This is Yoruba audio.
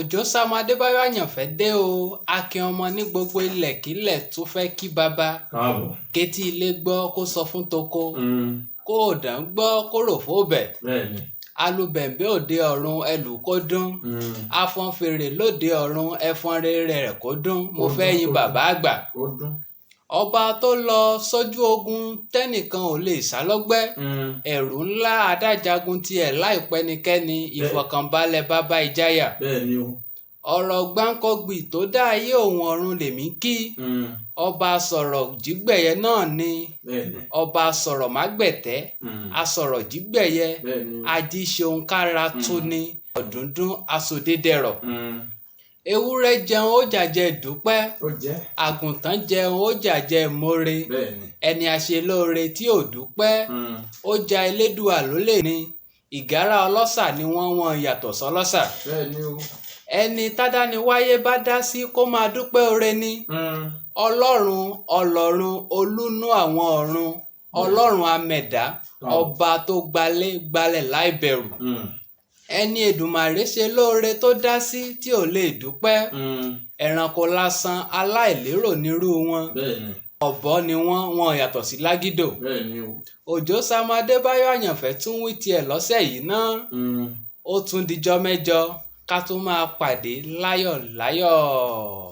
Òjó Samuel Adébáyọ̀ Àyànfẹ́ dé o, akin ọmọ ní gbogbo ilẹ̀kílẹ̀ tó fẹ́ kí baba. Káàbọ̀. Kétí ilé gbọ́ kó sọ fún toko, kó òdàn gbọ́ kó rò fóbẹ̀. Alubẹ̀ǹbẹ̀ òde ọ̀run ẹlù kó dún, afọnfèrè lóde ọ̀run ẹfọn rere rẹ̀ kó dún. Mo Kó fẹ́ dún, yin kó bàbá àgbà. Ó dún. Ọba tó lọ sójú ogun tẹ́nìkan ò lè sá lọ́gbẹ́, ẹ̀rù ńlá adájagun tiẹ̀ láìpẹ́nikẹ́ni, ìfọ̀kànbalẹ̀ bàbá ìjáyà. Bẹ́ẹ̀ ni o. Ọ̀rọ̀ gbáǹkọ́gbì tó dá ayé òun ọ̀run lèmi kí. Ọba sọ̀rọ̀ jígbẹ̀yẹ náà ni. Bẹ́ẹ̀ ni. Ọba sọ̀rọ̀ mágbẹ̀tẹ́, asọ̀rọ̀ jígbẹ̀yẹ, Bẹ́ẹ̀ ni o. ajíṣeunkára túni ọ̀dúndún asòdédẹrọ̀. Ewúrẹ́ jẹun ó jàjẹ dúpẹ́, Ó jẹ́. àgùntàn jẹun ó jàjẹ more. Bẹ́ẹ̀ ni. Ẹni àṣelóore tí ò dúpẹ́, ó ja elédùà lólè ní. Ìgárá ọlọ́ṣà ni wọ́n, wọn yàtọ̀ sọlọ́ṣà. Bẹ́ẹ̀ ni o. Ẹni tádániwáyé bá dá sí kó máa dúpẹ́ oore ni. Ọlọ́run ọlọ́run olúnú àwọn ọ̀run, ọlọ́run amẹ̀dá, ọba tó gbalé gbalẹ̀ láì bẹ̀rù. Ẹni Èdùmàrè ṣe lóore tó dá sí tí ò lè dúpẹ́, ẹranko lásán aláìlérò nírú wọn. Bẹ́ẹ̀ ni. Ọ̀bọ ni wọ́n, wọn yàtọ̀ sí lágídò. Bẹ́ẹ̀ ni o. Òjó Samuel Adébáyọ̀ Àyànfẹ́ tún wí tiẹ̀ lọ́sẹ̀ yìí náà. Ó tún dijọ́ mẹ́jọ ká tún máa pàdé láyọ̀ láyọ̀.